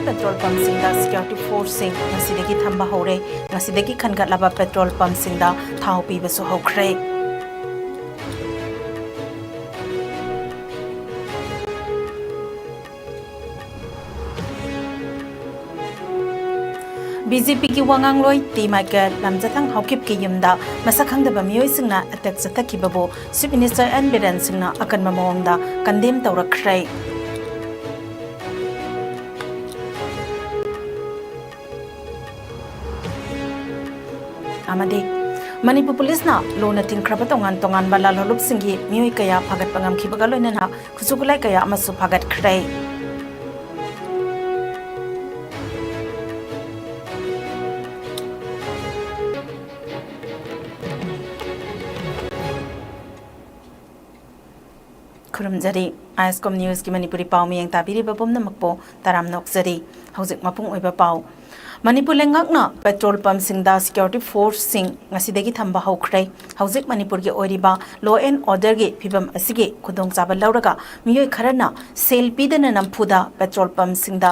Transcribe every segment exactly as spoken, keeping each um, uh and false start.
Petrol ꯄꯝꯁꯤꯡꯗ security ꯐꯣꯔꯁꯁꯤꯡ ꯉꯁꯤꯗꯒꯤ ꯊꯝꯕ ꯍꯧꯔꯦ꯫ ꯉꯁꯤꯗꯒꯤ ꯈꯟꯒꯠꯂꯕ ꯄꯦꯇ꯭ꯔꯣꯜ ꯄꯝꯁꯤꯡꯗ ꯊꯥꯎ ꯄꯤꯕꯁꯨ ꯍꯧꯈ꯭ꯔꯦ꯫ ꯕꯤ ꯖꯦ ꯄꯤꯒꯤ ꯋꯥꯉꯥꯡꯂꯣꯏ ꯇꯤ ꯃꯥꯏꯀꯦꯜ ꯂꯝꯖꯊꯪ ꯍꯥꯎꯀꯤꯞꯀꯤ ꯌꯨꯝꯗ ꯃꯁꯛ ꯈꯪꯗꯕ ꯃꯤꯑꯣꯏꯁꯤꯡꯅ ꯑꯦꯇꯦꯛ ꯆꯠꯊꯈꯤꯕꯕꯨ ꯆꯤꯐ ꯃꯤꯅꯤꯁꯇꯔ ꯑꯦꯟ ꯕꯤꯔꯦꯟ ꯁꯤꯡꯅ ꯑꯀꯟꯕ ꯃꯑꯣꯡꯗ ꯀꯟꯗꯦꯝ ꯇꯧꯔꯛꯈ꯭ꯔꯦ꯫ ꯑꯃꯗꯤ ꯃꯅꯤꯄꯨꯔ ꯄꯨꯂꯤꯁꯅ ꯂꯨꯅ ꯊꯤꯡꯈ꯭ꯔꯕ ꯇꯣꯉꯥꯟ ꯇꯣꯉꯥꯟꯕ ꯂꯥꯜꯍꯧꯂꯨꯞꯁꯤꯡꯒꯤ ꯃꯤꯑꯣꯏ ꯀꯌꯥ ꯐꯥꯒꯠꯄ ꯉꯝꯈꯤꯕꯒ ꯂꯣꯏꯅꯅ ꯈꯨꯠꯁꯨ ꯈꯨꯠꯂꯥꯏ ꯀꯌꯥ ꯑꯃꯁꯨ ꯐꯥꯒꯠꯈ꯭ꯔꯦ꯫ ꯈꯨꯔꯨꯝꯖꯔꯤ꯫ ꯑꯥꯏ ꯑꯦꯁ ꯀꯣꯝ ꯅ꯭ꯌꯨꯁꯀꯤ ꯃꯅꯤꯄꯨꯔꯤ ꯄꯥꯎ ꯃꯤꯌꯦꯡ ꯇꯥꯕꯤꯔꯤꯕ ꯄꯨꯝꯅꯃꯛꯄꯨ ꯇꯔꯥꯝꯅ ꯑꯣꯛꯆꯔꯤ꯫ ꯍꯧꯖꯤꯛ ꯃꯄꯨꯡ ꯑꯣꯏꯕ ꯄꯥꯎ꯫ ꯃꯅꯤꯄꯨꯔ ꯂꯩꯉꯥꯛꯅ ꯄꯦꯇ꯭ꯔꯣꯜ ꯄꯝꯁꯤꯡꯗ ꯁꯦꯀ꯭ꯌꯨꯔꯤꯇꯤ ꯐꯣꯔꯁꯁꯤꯡ ꯉꯁꯤꯗꯒꯤ ꯊꯝꯕ ꯍꯧꯈ꯭ꯔꯦ꯫ ꯍꯧꯖꯤꯛ ꯃꯅꯤꯄꯨꯔꯒꯤ ꯑꯣꯏꯔꯤꯕ ꯂꯣ ꯑꯦꯟ ꯑꯣꯔꯗꯔꯒꯤ ꯐꯤꯕꯝ ꯑꯁꯤꯒꯤ ꯈꯨꯗꯣꯡꯆꯥꯕ ꯂꯧꯔꯒ ꯃꯤꯑꯣꯏ ꯈꯔꯅ ꯁꯦꯜ ꯄꯤꯗꯅ ꯅꯝꯐꯨꯗ ꯄꯦꯇ꯭ꯔꯣꯜ ꯄꯝꯁꯤꯡꯗ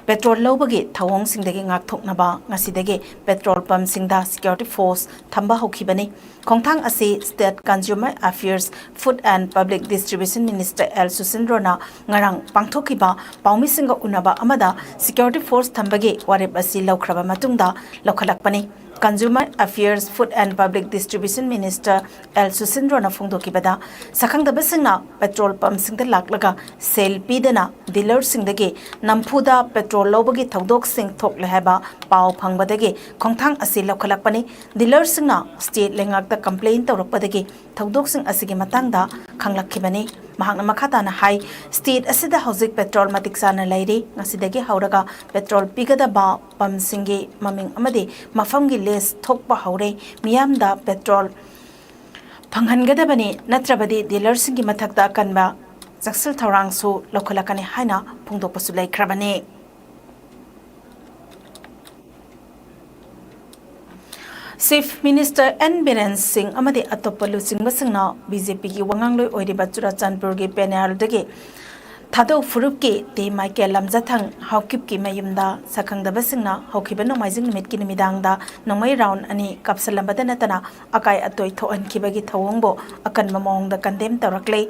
ꯄꯦꯇ꯭ꯔꯣꯜ ꯂꯧꯕꯒꯤ ꯊꯧꯑꯣꯡꯁꯤꯡꯗꯒꯤ ꯉꯥꯛꯊꯣꯛꯅꯕ ꯉꯁꯤꯗꯒꯤ ꯄꯦꯇ꯭ꯔꯣꯜ ꯄꯝꯁꯤꯡꯗ ꯁꯦꯀ꯭ꯌꯨꯔꯤꯇꯤ ꯐꯣꯔꯁ ꯊꯝꯕ ꯍꯧꯈꯤꯕꯅꯤ꯫ ꯈꯣꯡꯊꯥꯡ ꯑꯁꯤ State Consumer Affairs, Food and Public Distribution Minister L ꯁꯨꯁꯤꯟꯗ꯭ꯔꯣꯅ ꯉꯔꯥꯡ ꯄꯥꯡꯊꯣꯛꯈꯤꯕ ꯄꯥꯎꯃꯤꯁꯤꯡꯒ ꯎꯅꯕ ꯑꯃꯗ ꯁꯦꯀ꯭ꯌꯨꯔꯤꯇꯤ ꯐꯣꯔꯁ ꯊꯝꯕꯒꯤ ꯋꯥꯔꯦꯞ ꯑꯁꯤ ꯂꯧꯈ꯭ꯔꯕ ꯃꯇꯨꯡꯗ ꯂꯧꯈꯠꯂꯛꯄꯅꯤ꯫ Consumer Affairs, Food and Public Distribution Minister L ꯁꯨꯁꯤꯟꯗ꯭ꯔꯣꯅ ꯐꯣꯡꯗꯣꯛꯈꯤꯕꯗ, ꯁꯛꯈꯪꯗꯕꯁꯤꯡꯅ ꯄꯦꯇ꯭ꯔꯣꯜ ꯄꯝꯁꯤꯡꯗ ꯂꯥꯛꯂꯒ ꯁꯦꯜ ꯄꯤꯗꯅ ꯗꯤꯂꯔꯁꯤꯡꯗꯒꯤ ꯅꯝꯐꯨꯗ ꯄꯦꯇ꯭ꯔꯣꯜ ꯂꯧꯕꯒꯤ ꯊꯧꯗꯣꯛꯁꯤꯡ ꯊꯣꯛꯂꯦ ꯍꯥꯏꯕ ꯄꯥꯎ ꯐꯪꯕꯗꯒꯤ ꯈꯣꯡꯊꯥꯡ ꯑꯁꯤ ꯂꯧꯈꯠꯂꯛꯄꯅꯤ꯫ ꯗꯤꯂꯔꯁꯤꯡꯅ ꯁ꯭ꯇꯦꯠ ꯂꯩꯉꯥꯛꯇ ꯀꯝꯄ꯭ꯂꯦꯟ ꯇꯧꯔꯛꯄꯗꯒꯤ ꯊꯧꯗꯣꯛꯁꯤꯡ ꯑꯁꯤꯒꯤ ꯃꯇꯥꯡꯗ ꯈꯪꯂꯛꯈꯤꯕꯅꯤ꯫ ꯃꯍꯥꯛꯅ ꯃꯈꯥ ꯇꯥꯅ ꯍꯥꯏ, ꯁ꯭ꯇꯦꯠ ꯑꯁꯤꯗ ꯍꯧꯖꯤꯛ ꯄꯦꯇ꯭ꯔꯣꯜ ꯃꯇꯤꯛ ꯆꯥꯅ ꯂꯩꯔꯤ꯫ ꯉꯁꯤꯗꯒꯤ ꯍꯧꯔꯒ ꯄꯦꯇ꯭ꯔꯣꯜ ꯄꯤꯒꯗꯕ ꯄꯝꯁꯤꯡꯒꯤ ꯃꯃꯤꯡ ꯑꯃꯗꯤ ꯃꯐꯝꯒꯤ ꯂꯤꯁ ꯊꯣꯛꯄ ꯍꯧꯔꯦ꯫ ꯃꯤꯌꯥꯝꯗ ꯄꯦꯇ꯭ꯔꯣꯜ ꯐꯪꯍꯟꯒꯗꯕꯅꯤ, ꯅꯠꯇ꯭ꯔꯕꯗꯤ ꯗꯤꯂꯔꯁꯤꯡꯒꯤ ꯃꯊꯛꯇ ꯑꯀꯟꯕ ꯆꯦꯛꯁꯤꯜ ꯊꯧꯔꯥꯡꯁꯨ ꯂꯧꯈꯠꯂꯛꯀꯅꯤ ꯍꯥꯏꯅ ꯐꯣꯡꯗꯣꯛꯄꯁꯨ ꯂꯩꯈ꯭ꯔꯕꯅꯤ꯫ ꯆꯤꯐ ꯃꯤꯅꯤꯁꯇꯔ ꯑꯦꯟ ꯕꯤꯔꯦꯟ ꯁꯤꯡ ꯑꯃꯗꯤ ꯑꯇꯣꯞꯄ ꯂꯨꯆꯤꯡꯕꯁꯤꯡꯅ ꯕꯤ ꯖꯦ ꯄꯤꯒꯤ ꯋꯥꯉꯥꯡꯂꯣꯏ ꯑꯣꯏꯔꯤꯕ ꯆꯨꯔꯥꯆꯥꯟꯄꯨꯔꯒꯤ ꯄꯦꯅꯦꯜꯗꯒꯤ ꯊꯥꯗꯧ ꯐꯨꯔꯨꯞꯀꯤ ꯇꯤ ꯃꯥꯏꯀꯦꯜ ꯂꯝꯖꯥꯊꯪ ꯍꯥꯎꯀꯤꯞꯀꯤ ꯃꯌꯨꯝꯗ ꯁꯛꯈꯪꯗꯕꯁꯤꯡꯅ ꯍꯧꯈꯤꯕ ꯅꯣꯡꯃꯥꯏꯖꯤꯡ ꯅꯨꯃꯤꯠꯀꯤ ꯅꯨꯃꯤꯗꯥꯡꯗ ꯅꯣꯡꯃꯩ ꯔꯥꯎꯟ ꯑꯅꯤ ꯀꯥꯞꯁꯤꯜꯂꯝꯕꯗ ꯅꯠꯇꯅ ꯑꯀꯥꯏ ꯑꯇꯣꯏ ꯊꯣꯛꯍꯟꯈꯤꯕꯒꯤ ꯊꯧꯑꯣꯡꯕꯨ ꯑꯀꯟꯕ ꯃꯑꯣꯡꯗ ꯀꯟꯗꯦꯝ ꯇꯧꯔꯛꯂꯦ꯫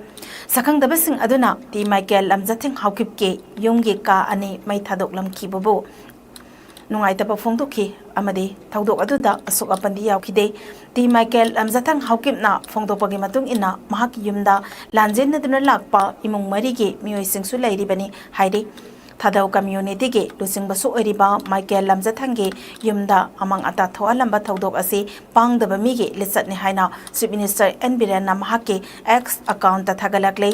ꯁꯛꯈꯪꯗꯕꯁꯤꯡ ꯑꯗꯨꯅ ꯇꯤ ꯃꯥꯏꯀꯦꯜ ꯂꯝꯖꯥꯊꯪ ꯍꯥꯎꯀꯤꯞꯀꯤ ꯌꯨꯝꯒꯤ ꯀꯥ ꯑꯅꯤ ꯃꯩ ꯊꯥꯗꯣꯛꯂꯝꯈꯤꯕꯕꯨ ꯅꯨꯡꯉꯥꯏꯇꯕ ꯐꯣꯡꯗꯣꯛꯈꯤ ꯑꯃꯗꯤ ꯊꯧꯗꯣꯛ ꯑꯗꯨꯗ ꯑꯁꯣꯛ ꯑꯄꯟꯗꯤ ꯌꯥꯎꯈꯤꯗꯦ꯫ ꯇꯤ ꯃꯥꯏꯀꯦꯜ ꯂꯝꯖꯥꯊꯪ ꯍꯥꯎꯀꯤꯞꯅ ꯐꯣꯡꯗꯣꯛꯄꯒꯤ ꯃꯇꯨꯡ ꯏꯟꯅ, ꯃꯍꯥꯛꯀꯤ ꯌꯨꯝꯗ ꯂꯥꯟꯖꯦꯟꯅꯗꯨꯅ ꯂꯥꯛꯄ ꯏꯃꯨꯡ ꯃꯔꯤꯒꯤ ꯃꯤꯑꯣꯏꯁꯤꯡꯁꯨ ꯂꯩꯔꯤꯕꯅꯤ ꯍꯥꯏꯔꯤ꯫ ꯊꯥꯗꯧ ꯀꯝꯃ꯭ꯌꯨꯅꯤꯇꯤꯒꯤ ꯂꯨꯆꯤꯡꯕꯁꯨ ꯑꯣꯏꯔꯤꯕ ꯃꯥꯏꯀꯦꯜ ꯂꯝꯖꯥꯊꯪꯒꯤ ꯌꯨꯝꯗ ꯑꯃꯥꯡ ꯑꯇꯥ ꯊꯣꯛꯍꯜꯂꯝꯕ ꯊꯧꯗꯣꯛ ꯑꯁꯤ ꯄꯥꯡꯗꯕ ꯃꯤꯒꯤ ꯂꯤꯆꯠꯅꯤ ꯍꯥꯏꯅ ꯆꯤꯐ ꯃꯤꯅꯤꯁꯇꯔ ꯑꯦꯟ ꯕꯤꯔꯦꯟꯅ ꯃꯍꯥꯛꯀꯤ ꯑꯦꯛꯁ ꯑꯦꯀꯥꯎꯟꯇ ꯊꯥꯒꯠꯂꯛꯂꯤ꯫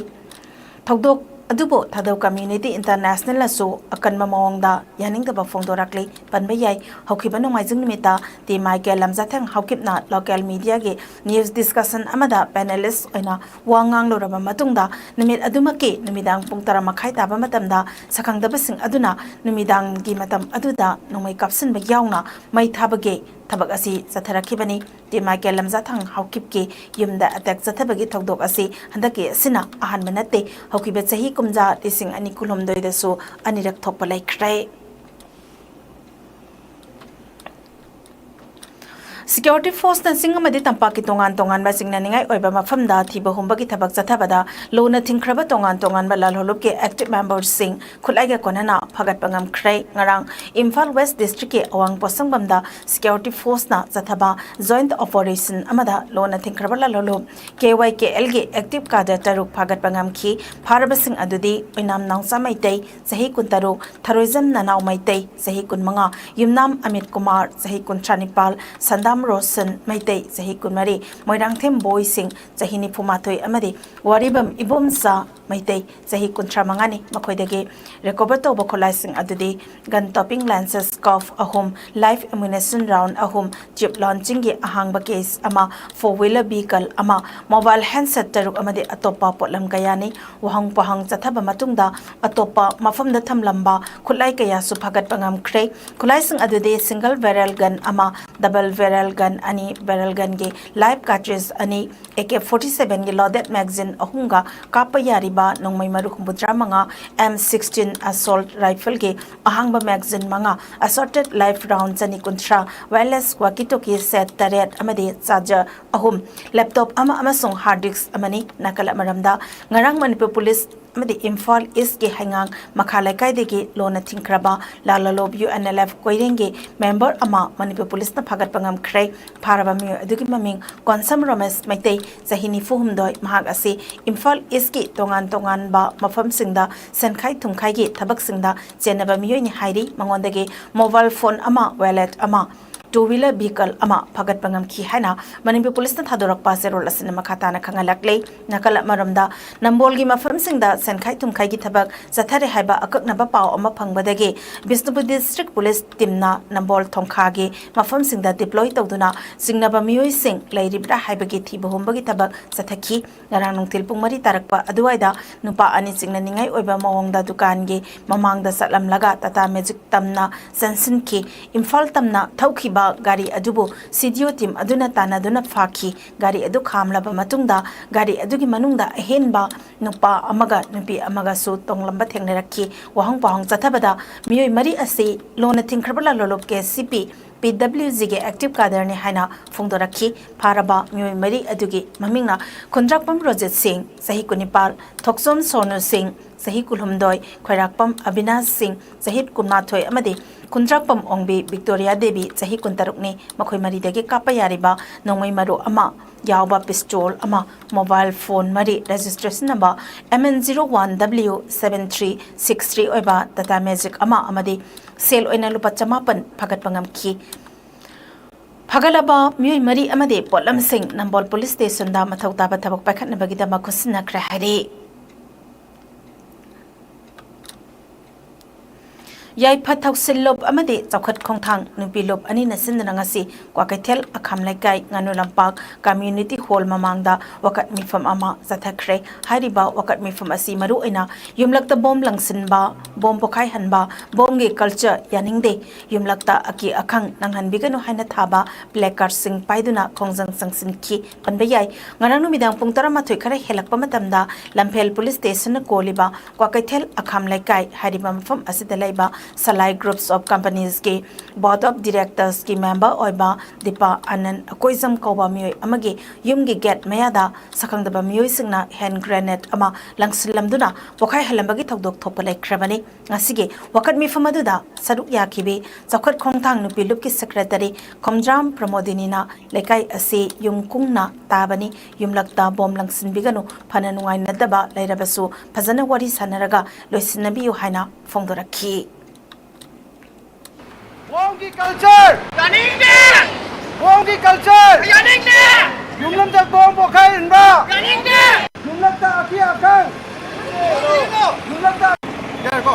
ꯊꯧꯗꯣꯛ ꯑꯗꯨꯕꯨ ꯊꯥꯗꯧ ꯀꯝꯃ꯭ꯌꯨꯅꯤꯇꯤ ꯏꯟꯇꯔꯅꯦꯁꯅꯦꯜꯅꯁꯨ ꯑꯀꯟꯕ ꯃꯑꯣꯡꯗ ꯌꯥꯅꯤꯡꯗꯕ ꯐꯣꯡꯗꯣꯔꯛꯂꯤ꯫ ꯄꯟꯕ ꯌꯥꯏ, ꯍꯧꯈꯤꯕ ꯅꯣꯡꯃꯥꯏꯖꯤꯡ ꯅꯨꯃꯤꯠꯇ ꯇꯤ ꯃꯥꯏꯀꯦꯜ ꯂꯝꯖꯥꯊꯪ ꯍꯥꯎꯀꯤꯞꯅ ꯂꯣꯀꯦꯜ ꯃꯤꯗꯤꯌꯥꯒꯤ ꯅ꯭ꯌꯨꯁ ꯗꯤꯁꯀꯁꯟ ꯑꯃꯗ ꯄꯦꯅꯦꯂꯤꯁ ꯑꯣꯏꯅ ꯋꯥ ꯉꯥꯡꯂꯨꯔꯕ ꯃꯇꯨꯡꯗ, ꯅꯨꯃꯤꯠ ꯑꯗꯨꯃꯛꯀꯤ ꯅꯨꯃꯤꯗꯥꯡ ꯄꯨꯡ ꯇꯔꯥ ꯃꯈꯥꯏ ꯇꯥꯕ ꯃꯇꯝꯗ ꯁꯛꯈꯪꯗꯕꯁꯤꯡ ꯑꯗꯨꯅ ꯅꯨꯃꯤꯗꯥꯡꯒꯤ ꯃꯇꯝ ꯑꯗꯨꯗ ꯅꯣꯡꯃꯩ ꯀꯥꯞꯁꯤꯟꯕ ꯌꯥꯎꯅ ꯃꯩ ꯊꯥꯕꯒꯤ ꯊꯕꯛ ꯑꯁꯤ ꯆꯠꯊꯔꯛꯈꯤꯕꯅꯤ꯫ ꯇꯤ ꯃꯥꯏꯀꯦꯜ ꯂꯝꯖꯥꯊꯪ ꯍꯥꯎꯀꯤꯞꯀꯤ ꯌꯨꯝꯗ ꯑꯦꯇꯦꯛ ꯆꯠꯊꯕꯒꯤ ꯊꯧꯗꯣꯛ ꯑꯁꯤ ꯍꯟꯗꯛꯀꯤ ꯑꯁꯤꯅ ꯑꯍꯥꯟꯕ ꯅꯠꯇꯦ꯫ ꯍꯧꯈꯤꯕ ꯆꯍꯤ ꯀꯨꯝꯖꯥ ꯂꯤꯁꯤꯡ ꯑꯅꯤ ꯀꯨꯟꯍꯨꯝꯗꯣꯏꯗꯁꯨ ꯑꯅꯤꯔꯛ ꯊꯣꯛꯄ ꯂꯩꯈ꯭ꯔꯦ꯫ ꯁꯤꯀ꯭ꯌꯨꯔꯤꯇꯤ ꯐꯣꯔꯁꯅ ꯆꯤꯡ ꯑꯃꯗꯤ ꯇꯝꯄꯥꯛꯀꯤ ꯇꯣꯉꯥꯟ ꯇꯣꯉꯥꯟꯕ ꯆꯤꯡꯅꯅꯤꯡꯉꯥꯏ ꯑꯣꯏꯕ ꯃꯐꯝꯗ ꯊꯤꯕ ꯍꯨꯝꯕꯒꯤ ꯊꯕꯛ ꯆꯠꯊꯕꯗ ꯂꯨꯅ ꯊꯤꯡꯈ꯭ꯔꯕ ꯇꯣꯉꯥꯟ ꯇꯣꯉꯥꯟꯕ ꯂꯥꯜꯍꯧꯂꯨꯞꯀꯤ ꯑꯦꯛꯇꯤꯚ ꯃꯦꯝꯕꯔꯁꯤꯡ ꯈꯨꯠꯂꯥꯏꯒ ꯀꯣꯟꯅꯅ ꯐꯥꯒꯠꯄ ꯉꯝꯈ꯭ꯔꯦ꯫ ꯉꯔꯥꯡ ꯏꯝꯐꯥꯜ ꯋꯦꯁ ꯗꯤꯁꯇ꯭ꯔꯤꯛꯀꯤ ꯑꯋꯥꯡ ꯄꯣꯠꯁꯪꯕꯝꯗ ꯁꯤꯀ꯭ꯌꯨꯔꯤꯇꯤ ꯐꯣꯔꯁꯅ ꯆꯠꯊꯕ ꯖꯣꯏꯟꯠ ꯑꯣꯄꯔꯦꯁꯟ ꯑꯃꯗ ꯂꯨꯅ ꯊꯤꯡꯈ꯭ꯔꯕ ꯂꯥꯜꯍꯧꯂꯨꯞ ꯀꯦ ꯋꯥꯏ ꯀꯦ ꯑꯦꯜꯒꯤ ꯑꯦꯛꯇꯤꯚ ꯀꯥꯗꯔ ꯇꯔꯨꯛ ꯐꯥꯒꯠꯄ ꯉꯝꯈꯤ꯫ ꯐꯥꯔꯕꯁꯤꯡ ꯑꯗꯨꯗꯤ ꯑꯣꯏꯅꯥꯝ ꯅꯥꯎꯆꯥ ꯃꯩꯇꯩ, ꯆꯍꯤ ꯀꯨꯟꯇꯔꯨꯛ, ꯊꯔꯣꯏꯖꯝ ꯅꯅꯥꯎ ꯃꯩꯇꯩ, ꯆꯍꯤ ꯀꯨꯟꯃꯉꯥ, ꯌꯨꯝꯅꯥꯝ ꯑꯃꯤꯠ ꯀꯨꯃꯥꯔ, ꯆꯍꯤ ꯀꯨꯟꯊ꯭ꯔꯥ ꯅꯤꯄꯥꯜ, ꯁꯟꯗꯥꯝ ꯔꯣꯁꯟ ꯃꯩꯇꯩ, ꯆꯍꯤ ꯀꯨꯟꯃꯔꯤ, ꯃꯣꯏꯔꯥꯡꯊꯦꯝ ꯕꯣꯏꯁꯤꯡ, ꯆꯍꯤ ꯅꯤꯐꯨ ꯃꯥꯊꯣꯏ ꯑꯃꯗꯤ ꯋꯥꯔꯤꯕꯝ ꯏꯕꯣꯝꯆꯥ ꯃꯩꯇꯩ, ꯆꯍꯤ ꯀꯨꯟꯊ꯭ꯔꯥ ꯃꯉꯥꯅꯤ꯫ ꯃꯈꯣꯏꯗꯒꯤ ꯔꯤꯀꯣꯚꯔ ꯇꯧꯕ ꯈꯨꯠꯂꯥꯏꯁꯤꯡ ꯑꯗꯨꯗꯤ ꯒꯟ ꯇꯣꯄꯤꯡ ꯂꯦꯟꯁꯦꯁ ꯀꯣꯞ ꯑꯍꯨꯝ, ꯂꯥꯏꯐ ꯑꯦꯃꯨꯅꯤꯁꯟ ꯔꯥꯎꯟ ꯑꯍꯨꯝ, ꯇ꯭ꯌꯨꯕ ꯂꯣꯟꯆꯤꯡꯒꯤ ꯑꯍꯥꯡꯕ ꯀꯦꯁ ꯑꯃ, ꯐꯣꯔ ꯋꯤꯂꯔ ꯚꯤꯍꯤꯀꯜ ꯑꯃ, ꯃꯣꯕꯥꯏꯜ ꯍꯦꯟꯁꯦꯠ ꯇꯔꯨꯛ ꯑꯃꯗꯤ ꯑꯇꯣꯞꯄ ꯄꯣꯠꯂꯝ ꯀꯌꯥꯅꯤ꯫ ꯋꯥꯍꯪ ꯄꯣꯍꯪ ꯆꯠꯊꯕ ꯃꯇꯨꯡꯗ ꯑꯇꯣꯞꯄ ꯃꯐꯝꯗ ꯊꯝꯂꯝꯕ ꯈꯨꯠꯂꯥꯏ ꯀꯌꯥꯁꯨ ꯐꯥꯒꯠꯄ ꯉꯝꯈ꯭ꯔꯦ꯫ ꯈꯨꯠꯂꯥꯏꯁꯤꯡ ꯑꯗꯨꯗꯤ ꯁꯤꯡꯒꯜ ꯕꯦꯔꯦꯜ ꯒꯟ ꯑꯃ, ꯗꯕꯜ ꯕꯦꯔꯦꯜ gun ꯑꯅꯤ, barrel gunꯒꯤ live cartridge ꯑꯅꯤ, AK forty sevenꯒꯤ loaded magazine ꯑꯍꯨꯝꯒ ꯀꯥꯞꯄ ꯌꯥꯔꯤꯕ ꯅꯣꯡꯃꯩ ꯃꯔꯨ ꯍꯨꯝꯐꯨꯇꯔꯥ ꯃꯉꯥ, M sixteen assault rifleꯒꯤ ꯑꯍꯥꯡꯕ magazine ꯃꯉꯥ, assorted live round ꯆꯅꯤ ꯀꯨꯟꯊ꯭ꯔꯥ, wireless walkie talkie set ꯇꯔꯦꯠ ꯑꯃꯗꯤ charger ꯑꯍꯨꯝ, laptop ꯑꯃ ꯑꯃꯁꯨꯡ hard disk ꯑꯃꯅꯤ꯫ ꯅꯥꯀꯜ ꯑꯃꯔꯣꯝꯗ, ꯉꯔꯥꯡ ꯃꯅꯤꯄꯨꯔ ꯄꯨꯂꯤꯁ ꯑꯃꯗꯤ ꯏꯝꯐꯥꯜ ꯏꯁꯀꯤ ꯍꯩꯉꯥꯡ ꯃꯈꯥ ꯂꯩꯀꯥꯏꯗꯒꯤ ꯂꯣꯟꯅ ꯊꯤꯡꯈ꯭ꯔꯕ ꯂꯥꯂꯂꯣꯞ UNLF ꯀꯣꯏꯔꯦꯡꯒꯤ member ꯑꯃ ꯃꯅꯤꯄꯨꯔ ꯄꯨꯂꯤꯁꯅ ꯐꯥꯒꯠꯄ ꯉꯝꯈ꯭ꯔꯦ꯫ ꯐꯥꯔꯕ ꯃꯤꯑꯣꯏ ꯑꯗꯨꯒꯤ ꯃꯃꯤꯡ ꯀꯣꯟꯁꯝ ꯔꯣꯃꯦꯁ ꯃꯩꯇꯩ, ꯆꯍꯤ ꯅꯤꯐꯨ ꯍꯨꯝꯗꯣꯏ꯫ ꯃꯍꯥꯛ ꯑꯁꯤ ꯏꯝꯐꯥꯜ ꯏꯁꯀꯤ ꯇꯣꯉꯥꯟ ꯇꯣꯉꯥꯟꯕ ꯃꯐꯝꯁꯤꯡꯗ ꯁꯦꯟꯈꯥꯏ ꯊꯨꯝꯈꯥꯏꯒꯤ ꯊꯕꯛꯁꯤꯡꯗ ꯆꯦꯟꯅꯕ ꯃꯤꯑꯣꯏꯅꯤ ꯍꯥꯏꯔꯤ꯫ ꯃꯉꯣꯟꯗꯒꯤ mobile phone ꯑꯃ, wallet ꯑꯃ, two wheeler vehicle ꯑꯃ ꯐꯥꯒꯠꯄ ꯉꯝꯈꯤ ꯍꯥꯏꯅ ꯃꯅꯤꯄꯨꯔ ꯄꯨꯂꯤꯁꯅ ꯊꯥꯗꯣꯔꯛꯄ ꯆꯦꯔꯣꯜ ꯑꯁꯤꯅ ꯃꯈꯥ ꯇꯥꯅ ꯈꯪꯍꯜꯂꯛꯂꯤ꯫ ꯅꯥꯀꯜ ꯑꯃꯔꯣꯝꯗ, ꯅꯝꯕꯣꯜꯒꯤ ꯃꯐꯝꯁꯤꯡꯗ ꯁꯦꯟꯈꯥꯏ ꯊꯨꯝꯈꯥꯏꯒꯤ ꯊꯕꯛ ꯆꯠꯊꯔꯦ ꯍꯥꯏꯕ ꯑꯀꯛꯅꯕ ꯄꯥꯎ ꯑꯃ ꯐꯪꯕꯗꯒꯤ ꯕꯤꯁꯅꯨꯄꯨꯔ district ꯄꯨꯂꯤꯁ teamꯅ ꯅꯝꯕꯣꯜ ꯊꯣꯡꯈꯥꯒꯤ ꯃꯐꯝꯁꯤꯡꯗ deploy ꯇꯧꯗꯨꯅ ꯆꯤꯡꯅꯕ ꯃꯤꯑꯣꯏꯁꯤꯡ ꯂꯩꯔꯤꯕ꯭ꯔꯥ ꯍꯥꯏꯕꯒꯤ ꯊꯤꯕ ꯍꯨꯝꯕꯒꯤ ꯊꯕꯛ ꯆꯠꯊꯈꯤ꯫ ꯉꯔꯥꯡ ꯅꯨꯡꯊꯤꯜ ꯄꯨꯡ ꯃꯔꯤ ꯇꯥꯔꯛꯄ ꯑꯗꯨꯋꯥꯏꯗ ꯅꯨꯄꯥ ꯑꯅꯤ ꯆꯤꯡꯅꯅꯤꯡꯉꯥꯏ ꯑꯣꯏꯕ ꯃꯑꯣꯡꯗ ꯗꯨꯀꯥꯟꯒꯤ ꯃꯃꯥꯡꯗ ꯆꯠꯂꯝꯂꯒ ꯇꯥꯇꯥ ꯃꯦꯖꯤꯛ ꯇꯝꯅ ꯆꯦꯟꯁꯤꯟꯈꯤ꯫ ꯏꯝꯐꯥꯜ ꯇꯝꯅ ꯊꯧꯈꯤꯕ ꯒꯥꯔꯤ ꯑꯗꯨꯕꯨ CDO team ꯑꯗꯨꯅ ꯇꯥꯟꯅꯗꯨꯅ ꯐꯥꯈꯤ꯫ ꯒꯥꯔꯤ ꯑꯗꯨ ꯈꯥꯝꯂꯕ ꯃꯇꯨꯡꯗ ꯒꯥꯔꯤ ꯑꯗꯨꯒꯤ ꯃꯅꯨꯡꯗ ꯑꯍꯦꯟꯕ ꯅꯨꯄꯥ ꯑꯃꯒ ꯅꯨꯄꯤ ꯑꯃꯒꯁꯨ ꯇꯣꯡꯂꯝꯕ ꯊꯦꯡꯅꯔꯛꯈꯤ꯫ ꯋꯥꯍꯪ ꯄꯥꯎꯍꯪ ꯆꯠꯊꯕꯗ ꯃꯤꯑꯣꯏ ꯃꯔꯤ ꯑꯁꯤ ꯂꯣꯟꯅ ꯊꯤꯡꯈ꯭ꯔꯕ ꯂꯥꯂꯣꯂꯣꯞ KCP PWGꯒꯤ active cadreꯅꯤ ꯍꯥꯏꯅ ꯐꯣꯡꯗꯣꯔꯛꯈꯤ꯫ ꯐꯥꯔꯕ ꯃꯤꯑꯣꯏ ꯃꯔꯤ ꯑꯗꯨꯒꯤ ꯃꯃꯤꯡꯅ ꯈꯨꯟꯗ꯭ꯔꯥꯛꯄꯝ ꯔꯣꯖꯤꯠ ꯁꯤꯡ, ꯆꯍꯤ ꯀꯨꯟꯅꯤꯄꯥꯜ, ꯊꯣꯛꯆꯣꯝ ꯁꯣꯅꯨ ꯁꯤꯡ, ꯆꯍꯤ ꯀꯨꯟꯍꯨꯝꯗꯣꯏ, ꯈꯣꯏꯔꯥꯛꯄꯝ ꯑꯕꯤꯅꯥꯁ ꯁꯤꯡ, ꯆꯍꯤ ꯀꯨꯟꯃꯥꯊꯣꯏ, ꯑꯃꯗꯤ ꯈꯨꯟꯗ꯭ꯔꯥꯛꯄꯝ ꯑꯣꯡꯕꯤ ꯕꯤꯛꯇꯣꯔꯤꯌꯥ ꯗꯦꯕꯤ, ꯆꯍꯤ ꯀꯨꯟꯇꯔꯨꯛꯅꯤ꯫ ꯃꯈꯣꯏ ꯃꯔꯤꯗꯒꯤ ꯀꯥꯞꯄ ꯌꯥꯔꯤꯕ ꯅꯣꯡꯃꯩ ꯃꯔꯨ ꯑꯃ ꯌꯥꯎꯕ pistol ꯑꯃ, mobile phone ꯃꯔꯤ, registration number MN zero one W seven three six three ꯑꯣꯏꯕ Tata Magic ꯑꯃ ꯑꯃꯗꯤ ꯁꯦꯜ ꯑꯣꯏꯅ ꯂꯨꯄꯥ ꯆꯃꯥꯄꯟ ꯐꯥꯒꯠꯄ ꯉꯝꯈꯤ꯫ ꯐꯥꯒꯠꯂꯕ ꯃꯤꯑꯣꯏ ꯃꯔꯤ ꯑꯃꯗꯤ ꯄꯣꯠꯂꯝꯁꯤꯡ ꯅꯝꯕꯣꯜ ꯄꯨꯂꯤꯁ ꯁ꯭ꯇꯦꯁꯟꯗ ꯃꯊꯧ ꯇꯥꯕ ꯊꯕꯛ ꯄꯥꯏꯈꯠꯅꯕꯒꯤꯗꯃꯛ ꯈꯨꯠꯁꯤꯟꯅꯈ꯭ꯔꯦ ꯍꯥꯏꯔꯤ꯫ ꯌꯥꯏꯐ ꯊꯧꯁꯤꯜ ꯂꯨꯞ ꯑꯃꯗꯤ ꯆꯥꯎꯈꯠ ꯈꯣꯡꯊꯥꯡ ꯅꯨꯄꯤ ꯂꯨꯞ ꯑꯅꯤꯅ ꯁꯤꯟꯗꯨꯅ ꯉꯁꯤ ꯀ꯭ꯋꯥꯀꯩꯊꯦꯜ ꯑꯈꯥꯝ ꯂꯩꯀꯥꯏ ꯉꯥꯅꯨ ꯂꯝꯄꯥꯛ ꯀꯝꯃ꯭ꯌꯨꯅꯤꯇꯤ ꯍꯣꯜ ꯃꯃꯥꯡꯗ ꯋꯥꯀꯠ ꯃꯤꯐꯝ ꯑꯃ ꯆꯠꯊꯈ꯭ꯔꯦ꯫ ꯍꯥꯏꯔꯤꯕ ꯋꯥꯀꯠ ꯃꯤꯐꯝ ꯑꯁꯤ ꯃꯔꯨꯑꯣꯏꯅ ꯌꯨꯝꯂꯛꯇ ꯕꯣꯝ ꯂꯪꯁꯤꯟꯕ, ꯕꯣꯝ ꯄꯣꯈꯥꯏꯍꯟꯕ, ꯕꯣꯝꯒꯤ ꯀꯜꯆꯔ ꯌꯥꯅꯤꯡꯗꯦ, ꯌꯨꯝꯂꯛꯇ ꯑꯀꯤ ꯑꯈꯪ ꯅꯪꯍꯟꯕꯤꯒꯅꯨ ꯍꯥꯏꯅ ꯊꯥꯕ ꯄ꯭ꯂꯦꯀꯥꯔꯗꯁꯤꯡ ꯄꯥꯏꯗꯨꯅ ꯈꯣꯡꯖꯪ ꯆꯪꯁꯤꯟꯈꯤ꯫ ꯄꯟꯕ ꯌꯥꯏ, ꯉꯔꯥꯡ ꯅꯨꯃꯤꯗꯥꯡ ꯄꯨꯡ ꯇꯔꯥꯃꯥꯊꯣꯏ ꯈꯔ ꯍꯦꯜꯂꯛꯄ ꯃꯇꯝꯗ ꯂꯝꯐꯦꯜ ꯄꯨꯂꯤꯁ ꯁ꯭ꯇꯦꯁꯟꯅ ꯀꯣꯜꯂꯤꯕ ꯀ꯭ꯋꯥꯀꯩꯊꯦꯜ ꯑꯈꯥꯝ ꯂꯩꯀꯥꯏ ꯍꯥꯏꯔꯤꯕ ꯃꯐꯝ ꯑꯁꯤꯗ ꯂꯩꯕ ꯁꯂꯥꯏ ꯒ꯭ꯔꯨꯞꯁ ꯑꯣꯐ ꯀꯝꯄꯅꯤꯁꯀꯤ ꯕꯣꯔꯗ ꯑꯣꯐ ꯗꯤꯔꯦꯛꯇꯔꯁꯀꯤ ꯃꯦꯝꯕꯔ ꯑꯣꯏꯕ ꯗꯤꯄꯥ ꯑꯅꯟ ꯑꯀꯣꯏꯖꯝ ꯀꯧꯕ ꯃꯤꯑꯣꯏ ꯑꯃꯒꯤ ꯌꯨꯝꯒꯤ ꯒꯦꯠ ꯃꯌꯥꯗ ꯁꯛꯈꯪꯗꯕ ꯃꯤꯑꯣꯏꯁꯤꯡꯅ ꯍꯦꯟ ꯒ꯭ꯔꯦꯅꯦꯗ ꯑꯃ ꯂꯪꯁꯤꯜꯂꯝꯗꯨꯅ ꯄꯣꯈꯥꯏꯍꯜꯂꯝꯕꯒꯤ ꯊꯧꯗꯣꯛ ꯊꯣꯛꯄ ꯂꯩꯈ꯭ꯔꯕꯅꯤ꯫ ꯉꯁꯤꯒꯤ ꯋꯥꯀꯠ ꯃꯤꯐꯝ ꯑꯗꯨꯗ ꯁꯔꯨꯛ ꯌꯥꯈꯤꯕꯤ ꯆꯥꯎꯈꯠ ꯈꯣꯡꯊꯥꯡ ꯅꯨꯄꯤ ꯂꯨꯞꯀꯤ ꯁꯦꯀ꯭ꯔꯦꯇꯔꯤ ꯈꯣꯝꯖ꯭ꯔꯥꯝ ꯄ꯭ꯔꯃꯣꯗꯤꯅꯤꯅ ꯂꯩꯀꯥꯏ ꯑꯁꯤ ꯌꯨꯝ ꯀꯨꯡꯅ ꯇꯥꯕꯅꯤ, ꯌꯨꯝꯂꯛꯇ ꯕꯣꯝ ꯂꯪꯁꯤꯟꯕꯤꯒꯅꯨ, ꯐꯅ ꯅꯨꯡꯉꯥꯏꯅꯗꯕ ꯂꯩꯔꯕꯁꯨ ꯐꯖꯅ ꯋꯥꯔꯤ ꯁꯥꯟꯅꯔꯒ ꯂꯣꯏꯁꯤꯟꯅꯕꯤꯌꯨ ꯍꯥꯏꯅ ꯐꯣꯡꯗꯣꯔꯛꯈꯤ꯫ ꯕꯣꯝꯒꯤ ꯀꯜꯆꯔ! ꯌꯥꯅꯤꯡꯗꯦ! ꯕꯣꯝꯒꯤ ꯀꯜꯆꯔ! ꯌꯥꯅꯤꯡꯗꯦ! ꯌꯨꯝꯂꯛꯇ ꯕꯣꯝ ꯄꯣꯈꯥꯏꯍꯟꯕ! ꯌꯥꯅꯤꯡꯗꯦ! ꯌꯨꯝꯂꯛꯇ ꯑꯀꯤ ꯑꯈꯪ! ꯌꯨꯝꯂꯛꯇ ꯌꯥꯔꯦꯀꯣ?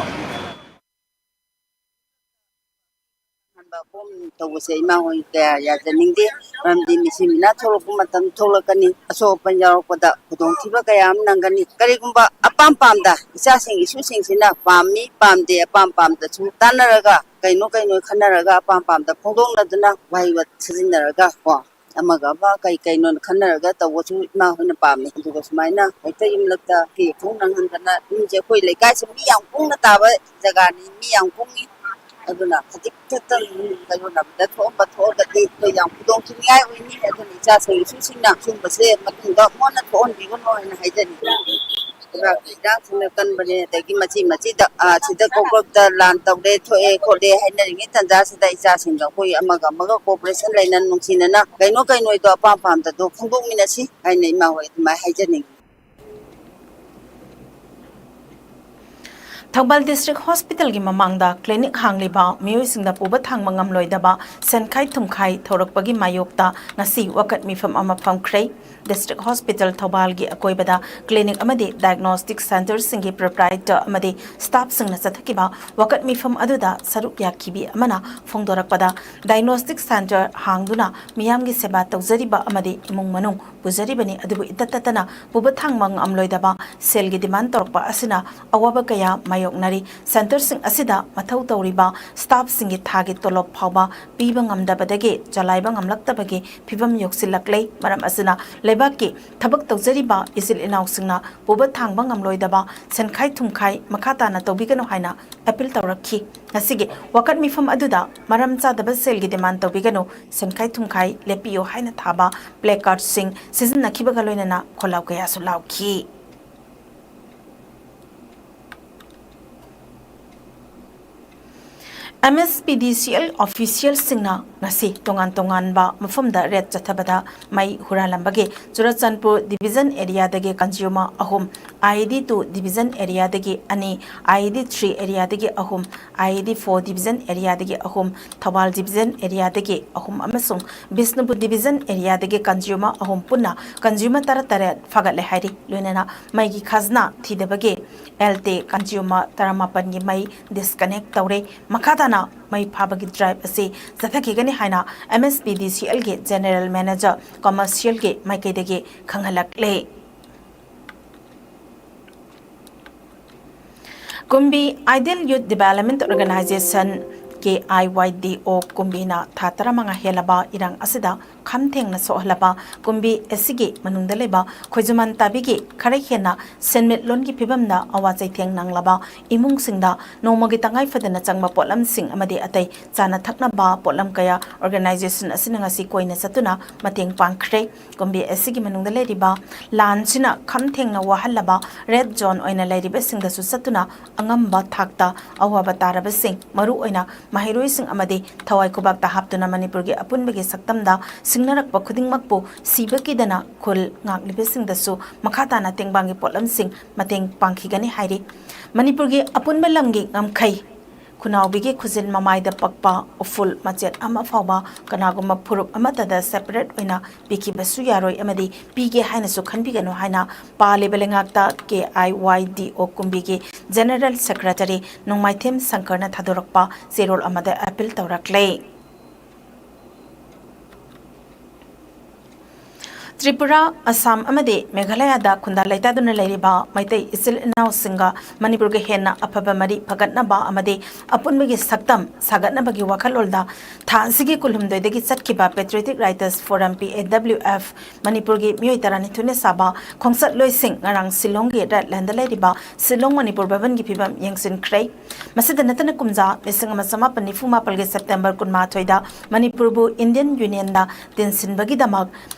ꯑꯍꯥꯟꯕ ꯕꯣꯝ ꯇꯧꯕꯁꯦ ꯏꯃꯥ ꯍꯣꯏ ꯀꯌꯥ ꯌꯥꯖꯅꯤꯡꯗꯦ꯫ ꯃꯔꯝꯗꯤ ꯃꯤꯁꯤ ꯃꯤꯅꯥ ꯊꯣꯛꯂꯛꯄ ꯃꯇꯝ ꯊꯣꯛꯂꯛꯀꯅꯤ, ꯑꯁꯣꯛ ꯑꯄꯟ ꯌꯥꯎꯔꯛꯄꯗ ꯈꯨꯗꯣꯡꯊꯤꯕ ꯀꯌꯥ ꯑꯃ ꯅꯪꯒꯅꯤ꯫ ꯀꯔꯤꯒꯨꯝꯕ ꯑꯄꯥꯝ ꯄꯥꯝꯗ ꯏꯆꯥꯁꯤꯡ ꯏꯁꯨꯁꯤꯡꯁꯤꯅ ꯄꯥꯝꯃꯤ ꯄꯥꯝꯗꯦ ꯑꯄꯥꯝ ꯄꯥꯝꯗꯁꯨ ꯇꯥꯟꯅꯔꯒ ꯀꯩꯅꯣ ꯀꯩꯅꯣ ꯈꯟꯅꯔꯒ ꯑꯄꯥꯝ ꯄꯥꯝꯗ ꯐꯣꯡꯗꯣꯛꯅꯗꯨꯅ ꯋꯥꯍꯩ ꯋꯥ ꯁꯤꯖꯤꯟꯅꯔꯒ ꯀꯣ ꯑꯃꯒ ꯑꯃ ꯀꯩ ꯀꯩꯅꯣꯅ ꯈꯟꯅꯔꯒ ꯇꯧꯕꯁꯨ ꯏꯃꯥ ꯍꯣꯏꯅ ꯄꯥꯝꯃꯤ꯫ ꯑꯗꯨꯒ ꯁꯨꯃꯥꯏꯅ ꯍꯦꯛꯇ ꯌꯨꯝꯂꯛꯇ ꯐꯤ ꯈꯣꯡ ꯅꯪꯍꯟꯗꯅ ꯌꯨꯝꯁꯦ ꯑꯩꯈꯣꯏ ꯂꯩꯀꯥꯏꯁꯦ ꯃꯤ ꯌꯥꯝ ꯀꯨꯡꯅ ꯇꯥꯕ ꯖꯒꯥꯅꯤ, ꯃꯤ ꯌꯥꯝ ꯀꯨꯡꯉꯤ꯫ ꯑꯗꯨꯅ ꯈꯖꯤꯛ ꯈꯛꯇꯪ ꯀꯩꯅꯣ ꯂꯝꯗ ꯊꯣꯛꯑꯝꯕ ꯊꯣꯛꯑꯒꯗꯤ ꯑꯩꯈꯣꯏ ꯌꯥꯝ ꯈꯨꯗꯣꯡ ꯊꯤꯅꯤꯡꯉꯥꯏ ꯑꯣꯏꯅꯤ꯫ ꯑꯗꯨꯅ ꯏꯆꯥꯁꯤꯡ ꯏꯁꯨꯁꯤꯡꯅ ꯁꯤꯒꯨꯝꯕꯁꯦ ꯃꯇꯨꯡꯗ ꯃꯣꯟꯅ ꯊꯣꯛꯍꯟꯕꯤꯒꯅꯨ ꯍꯥꯏꯅ ꯍꯥꯏꯖꯅꯤꯡꯉꯤ꯫ ꯂꯩꯕꯥꯛꯀꯤ ꯏꯔꯥꯡꯁꯤꯅ ꯀꯟꯕꯅꯦ, ꯑꯗꯒꯤ ꯃꯆꯤ ꯃꯆꯤꯗ, ꯑꯥ, ꯁꯤꯗ ꯀꯣꯀ꯭ꯔꯣꯛꯇ ꯂꯥꯟ ꯇꯧꯔꯦ, ꯊꯣꯛꯑꯦ, ꯈꯣꯠꯂꯦ ꯍꯥꯏꯅꯔꯤꯉꯩ ꯇꯥꯟꯖꯥꯁꯤꯗ ꯏꯆꯥꯁꯤꯡꯒ ꯑꯩꯈꯣꯏ ꯑꯃꯒ ꯑꯃꯒ cooperation ꯂꯩꯅ ꯅꯨꯡꯁꯤꯅꯅ ꯀꯩꯅꯣ ꯀꯩꯅꯣꯗꯣ ꯑꯄꯥꯝ ꯄꯥꯝꯗꯗꯣ ꯐꯣꯡꯗꯣꯛꯃꯤꯟꯅꯁꯤ ꯍꯥꯏꯅ ꯏꯃꯥ ꯍꯣꯏ ꯑꯗꯨꯃꯥꯏꯅ ꯍꯥꯏꯖꯅꯤꯡꯉꯤ꯫ ꯊꯧꯕꯥꯜ ꯗꯤꯁꯇ꯭ꯔꯤꯛ ꯍꯣꯁꯄꯤꯇꯥꯜꯒꯤ ꯃꯃꯥꯡꯗ ꯀ꯭ꯂꯤꯅꯤꯛ ꯍꯥꯡꯂꯤꯕ ꯃꯤꯑꯣꯏꯁꯤꯡꯗ ꯄꯨꯕ ꯊꯥꯡꯕ ꯉꯝꯂꯣꯏꯗꯕ ꯁꯦꯟꯈꯥꯏ ꯊꯨꯝꯈꯥꯏ ꯊꯧꯔꯛꯄꯒꯤ ꯃꯥꯌꯣꯛꯇ ꯉꯁꯤ ꯋꯥꯀꯠ ꯃꯤꯐꯝ ꯑꯃ ꯐꯝꯈ꯭ꯔꯦ꯫ ꯗꯤꯁꯇ꯭ꯔꯤꯛ ꯍꯣꯁꯄꯤꯇꯥꯜ ꯊꯧꯕꯥꯜꯒꯤ ꯑꯀꯣꯏꯕꯗ ꯀ꯭ꯂꯤꯅꯤꯛ ꯑꯃꯗꯤ ꯗꯥꯏꯒꯅꯣꯁꯇꯤꯛ ꯁꯦꯟꯇꯔꯁꯤꯡꯒꯤ ꯄ꯭ꯔꯣꯄ꯭ꯔꯥꯏꯇꯔ ꯑꯃꯗꯤ ꯁ꯭ꯇꯥꯐꯁꯤꯡꯅ ꯆꯠꯊꯈꯤꯕ ꯋꯥꯀꯠ ꯃꯤꯐꯝ ꯑꯗꯨꯗ ꯁꯔꯨꯛ ꯌꯥꯈꯤꯕꯤ ꯑꯃꯅ ꯐꯣꯡꯗꯣꯔꯛꯄꯗ, ꯗꯥꯏꯒꯅꯣꯁꯇꯤꯛ ꯁꯦꯟꯇꯔ ꯍꯥꯡꯗꯨꯅ ꯃꯤꯌꯥꯝꯒꯤ ꯁꯦꯕꯥ ꯇꯧꯖꯔꯤꯕ ꯑꯃꯗꯤ ꯏꯃꯨꯡ ꯃꯅꯨꯡ ꯄꯨꯖꯔꯤꯕꯅꯤ, ꯑꯗꯨꯕꯨ ꯏꯇꯠ ꯇꯠꯇꯅ ꯄꯨꯕ ꯊꯥꯡꯕ ꯉꯝꯂꯣꯏꯗꯕ ꯁꯦꯜꯒꯤ ꯗꯤꯃꯥꯟ ꯇꯧꯔꯛꯄ ꯑꯁꯤꯅ ꯑꯋꯥꯕ ꯀꯌꯥ ꯃꯥꯌꯣꯛꯅꯔꯤ꯫ ꯁꯦꯟꯇꯔꯁꯤꯡ ꯑꯁꯤꯗ ꯃꯊꯧ ꯇꯧꯔꯤꯕ ꯁ꯭ꯇꯥꯐꯁꯤꯡꯒꯤ ꯊꯥꯒꯤ ꯇꯣꯂꯣꯞ ꯐꯥꯎꯕ ꯄꯤꯕ ꯉꯝꯗꯕꯗꯒꯤ ꯆꯂꯥꯏꯕ ꯉꯝꯂꯛꯇꯕꯒꯤ ꯐꯤꯚꯝ ꯌꯧꯁꯤꯜꯂꯛꯂꯦ꯫ ꯃꯔꯝ ꯑꯁꯤꯅ ꯂꯩꯕꯥꯛꯀꯤ ꯊꯕꯛ ꯇꯧꯖꯔꯤꯕ ꯏꯆꯤꯜ ꯏꯅꯥꯎꯁꯤꯡꯅ ꯄꯨꯕ ꯊꯥꯡꯕ ꯉꯝꯂꯣꯏꯗꯕ ꯁꯦꯟꯈꯥꯏ ꯊꯨꯝꯈꯥꯏ ꯃꯈꯥ ꯇꯥꯅ ꯇꯧꯕꯤꯒꯅꯨ ꯍꯥꯏꯅ ꯑꯄꯤꯜ ꯇꯧꯔꯛꯈꯤ꯫ ꯉꯁꯤꯒꯤ ꯋꯥꯀꯠ ꯃꯤꯐꯝ ꯑꯗꯨꯗ ꯃꯔꯝ ꯆꯥꯗꯕ ꯁꯦꯜꯒꯤ ꯗꯤꯃꯥꯟ ꯇꯧꯕꯤꯒꯅꯨ, ꯁꯦꯟꯈꯥꯏ ꯊꯨꯝꯈꯥꯏ ꯂꯦꯞꯄꯤꯌꯨ ꯍꯥꯏꯅ ꯊꯥꯕ ꯄ꯭ꯂꯦꯀꯥꯔꯗꯁꯤꯡ ꯁꯤꯖꯤꯟꯅꯈꯤꯕꯒ ꯂꯣꯏꯅꯅ ꯈꯣꯜꯂꯥꯎ ꯀꯌꯥꯁꯨ ꯂꯥꯎꯈꯤ꯫ ꯑꯦꯝ ꯑꯦꯁ ꯄꯤ ꯗꯤ ꯁꯤ ꯑꯦꯜ ꯑꯣꯐꯤꯁꯤꯌꯦꯜꯁꯤꯡꯅ ꯉꯁꯤ ꯇꯣꯉꯥꯟ ꯇꯣꯉꯥꯟꯕ ꯃꯐꯝꯗ ꯔꯦꯗ ꯆꯠꯊꯕꯗ ꯃꯩ ꯍꯨꯔꯥꯜꯂꯝꯕꯒꯤ ꯆꯨꯔꯆꯥꯟꯄꯨꯔ ꯗꯤꯕꯤꯖꯟ ꯑꯦꯔꯤꯌꯥꯗꯒꯤ ꯀꯟꯖ꯭ꯌꯨꯃꯔ ꯑꯍꯨꯝ, ꯑꯥꯏ ꯏ ꯗꯤ ꯇꯨ ꯗꯤꯕꯤꯖꯟ ꯑꯦꯔꯤꯌꯥꯗꯒꯤ ꯑꯅꯤ, ꯑꯥꯏ ꯏ ꯗꯤ ꯊ꯭ꯔꯤ ꯑꯦꯔꯤꯌꯥꯗꯒꯤ ꯑꯍꯨꯝ, ꯑꯥꯏ ꯏ ꯗꯤ ꯐꯣꯔ ꯗꯤꯕꯤꯖꯟ ꯑꯦꯔꯤꯌꯥꯗꯒꯤ ꯑꯍꯨꯝ, ꯊꯧꯕꯥꯜ ꯗꯤꯕꯤꯖꯟ ꯑꯦꯔꯤꯌꯥꯗꯒꯤ ꯑꯍꯨꯝ ꯑꯃꯁꯨꯡ ꯕꯤꯁꯅꯨꯄꯨꯔ ꯗꯤꯕꯤꯖꯟ ꯑꯦꯔꯤꯌꯥꯗꯒꯤ ꯀꯟꯖ꯭ꯌꯨꯃꯔ ꯑꯍꯨꯝ ꯄꯨꯟꯅ ꯀꯟꯖ꯭ꯌꯨꯃꯔ ꯇꯔꯥꯇꯔꯦꯠ ꯐꯥꯒꯠꯂꯦ ꯍꯥꯏꯔꯤ꯫ ꯂꯣꯏꯅꯅ ꯃꯩꯒꯤ ꯈꯖꯅꯥ ꯊꯤꯗꯕꯒꯤ ꯑꯦꯜ ꯇꯦ ꯀꯟꯖ꯭ꯌꯨꯃꯔ ꯇꯔꯥꯃꯥꯄꯟꯒꯤ ꯃꯩ ꯗꯤꯁꯀꯅꯦꯛ ꯇꯧꯔꯦ꯫ ꯃꯈꯥ ꯇꯥꯅ ꯃꯩ ꯐꯥꯕꯒꯤ ꯗ꯭ꯔꯥꯏꯚ ꯑꯁꯤ ꯆꯠꯊꯈꯤꯒꯅꯤ ꯍꯥꯏꯅ ꯑꯦꯝ ꯑꯦꯁ ꯄꯤ ꯗꯤ ꯁꯤ ꯑꯦꯜꯒꯤ ꯖꯦꯅꯦꯔꯦꯜ ꯃꯦꯅꯦꯖꯔ ꯀꯃꯔꯁꯤꯌꯦꯜꯒꯤ ꯃꯥꯏꯀꯩꯗꯒꯤ ꯈꯪꯍꯜꯂꯛꯂꯦ꯫ ꯀꯨꯝꯕꯤ Ideal Youth Development Organization, ꯀꯦ ꯑꯥꯏ ꯋꯥꯏ ꯗꯤ ꯑꯣ, ꯀꯨꯝꯕꯤꯅ ꯊꯥ ꯇꯔꯥꯃꯉꯥ ꯍꯦꯜꯂꯕ ꯏꯔꯥꯡ ꯑꯁꯤꯗ ꯈꯝ ꯊꯦꯡꯅ ꯁꯣꯛꯍꯜꯂꯕ ꯀꯨꯝꯕꯤ ꯑꯁꯤꯒꯤ ꯃꯅꯨꯡꯗ ꯂꯩꯕ ꯈꯣꯏꯖꯨꯃꯥꯟ ꯇꯥꯕꯤꯒꯤ ꯈꯔ ꯍꯦꯟꯅ ꯁꯦꯟꯃꯤꯠꯂꯣꯟꯒꯤ ꯐꯤꯕꯝꯗ ꯑꯋꯥ ꯆꯩꯊꯦꯡ ꯅꯪꯂꯕ ꯏꯃꯨꯡꯁꯤꯡꯗ ꯅꯣꯡꯃꯒꯤ ꯇꯉꯥꯏ ꯐꯗꯅ ꯆꯪꯕ ꯄꯣꯠꯂꯝꯁꯤꯡ ꯑꯃꯗꯤ ꯑꯇꯩ ꯆꯥꯅ ꯊꯛꯅꯕ ꯄꯣꯠꯂꯝ ꯀꯌꯥ organization ꯑꯁꯤꯅ ꯉꯁꯤ ꯀꯣꯏꯅ ꯆꯠꯇꯨꯅ ꯃꯇꯦꯡ ꯄꯥꯡꯈ꯭ꯔꯦ꯫ ꯀꯨꯝꯕꯤ ꯑꯁꯤꯒꯤ ꯃꯅꯨꯡꯗ ꯂꯩꯔꯤꯕ ꯂꯥꯟꯁꯤꯅ ꯈꯝ ꯊꯦꯡꯅ ꯋꯥꯍꯜꯂꯕ ꯔꯦꯗ ꯖꯣꯟ ꯑꯣꯏꯅ ꯂꯩꯔꯤꯕꯁꯤꯡꯗꯁꯨ ꯆꯠꯇꯨꯅ ꯑꯉꯝꯕ ꯊꯥꯛꯇ ꯑꯋꯥꯕ ꯇꯥꯔꯕꯁꯤꯡ, ꯃꯔꯨꯑꯣꯏꯅ ꯃꯍꯩꯔꯣꯏꯁꯤꯡ ꯑꯃꯗꯤ ꯊꯋꯥꯏ ꯈꯨꯕꯥꯛꯇ ꯍꯥꯞꯇꯨꯅ ꯃꯅꯤꯄꯨꯔꯒꯤ ꯑꯄꯨꯟꯕꯒꯤ ꯁꯛꯇꯝꯗ ꯁꯤꯡꯅꯔꯛꯄ ꯈꯨꯗꯤꯡꯃꯛꯄꯨ ꯁꯤꯕ ꯀꯤꯗꯅ ꯈꯨꯜ ꯉꯥꯛꯂꯤꯕꯁꯤꯡꯗꯁꯨ ꯃꯈꯥ ꯇꯥꯅ ꯇꯦꯡꯕꯥꯡꯒꯤ ꯄꯣꯠꯂꯝꯁꯤꯡ ꯃꯇꯦꯡ ꯄꯥꯡꯈꯤꯒꯅꯤ ꯍꯥꯏꯔꯤ꯫ ꯃꯅꯤꯄꯨꯔꯒꯤ ꯑꯄꯨꯟꯕ ꯂꯝꯒꯤ ꯉꯝꯈꯩ, ꯈꯨꯅꯥꯎꯕꯤꯒꯤ ꯈꯨꯖꯤꯟ ꯃꯃꯥꯏꯗ ꯄꯛꯄ ꯎꯐꯨꯜ ꯃꯆꯦꯠ ꯑꯃ ꯐꯥꯎꯕ ꯀꯅꯥꯒꯨꯝꯕ ꯐꯨꯔꯨꯞ ꯑꯃꯠꯇꯗ separate ꯑꯣꯏꯅ ꯄꯤꯈꯤꯕꯁꯨ ꯌꯥꯔꯣꯏ ꯑꯃꯗꯤ ꯄꯤꯒꯦ ꯍꯥꯏꯅꯁꯨ ꯈꯟꯕꯤꯒꯅꯨ ꯍꯥꯏꯅ ꯄꯥꯜꯂꯤꯕ ꯂꯩꯉꯥꯛꯇ ꯀꯦ ꯑꯥꯏ ꯋꯥꯏ ꯗꯤ ꯑꯣ ꯀꯨꯝꯕꯤꯒꯤ General Secretary ꯅꯣꯡꯃꯥꯏꯊꯦꯝ ꯁꯪꯀꯔꯅ ꯊꯥꯗꯣꯔꯛꯄ ꯆꯦꯔꯣꯜ ꯑꯃꯗ appeal ꯇꯧꯔꯛꯂꯦ꯫ ꯇ꯭ꯔꯤꯄꯨꯔꯥ, ꯑꯁꯥꯝ ꯑꯃꯗꯤ ꯃꯦꯘꯥꯂꯌꯥꯗ ꯈꯨꯟꯗꯥ ꯂꯩꯇꯥꯗꯨꯅ ꯂꯩꯔꯤꯕ ꯃꯩꯇꯩ ꯏꯆꯤꯜ ꯏꯅꯥꯎꯁꯤꯡꯒ ꯃꯅꯤꯄꯨꯔꯒ ꯍꯦꯟꯅ ꯑꯐꯕ ꯃꯔꯤ ꯐꯒꯠꯅꯕ ꯑꯃꯗꯤ ꯑꯄꯨꯟꯕꯒꯤ ꯁꯛꯇꯝ ꯁꯥꯒꯠꯅꯕꯒꯤ ꯋꯥꯈꯜꯂꯣꯟꯗ ꯊꯥ ꯑꯁꯤꯒꯤ ꯀꯨꯟꯍꯨꯝꯗꯣꯏꯗꯒꯤ ꯆꯠꯈꯤꯕ Patriotic Writers Forum, P A W F, ꯃꯅꯤꯄꯨꯔꯒꯤ ꯃꯤꯑꯣꯏ ꯇꯔꯥꯅꯤꯊꯣꯏꯅ ꯁꯥꯕ ꯈꯣꯡꯆꯠꯂꯣꯏꯁꯤꯡ ꯉꯔꯥꯡ ꯁꯤꯂꯣꯡꯒꯤ ꯔꯦꯗꯂꯦꯟꯗ ꯂꯩꯔꯤꯕ ꯁꯤꯂꯣꯡ ꯃꯅꯤꯄꯨꯔ ꯚꯕꯟꯒꯤ ꯐꯤꯕꯝ ꯌꯦꯡꯁꯤꯟꯈ꯭ꯔꯦ꯫ ꯃꯁꯤꯗ ꯅꯠꯇꯅ ꯀꯨꯝꯖꯥ ꯂꯤꯁꯤꯡ ꯑꯃ ꯆꯃꯥꯄꯟ ꯅꯤꯐꯨ ꯃꯥꯄꯜꯒꯤ ꯁꯦꯞꯇꯦꯝꯕꯔ ꯀꯨꯟꯃꯥꯊꯣꯏꯗ ꯃꯅꯤꯄꯨꯔꯕꯨ Indian Unionꯗ ꯇꯤꯟꯁꯤꯟꯕꯒꯤꯗꯃꯛ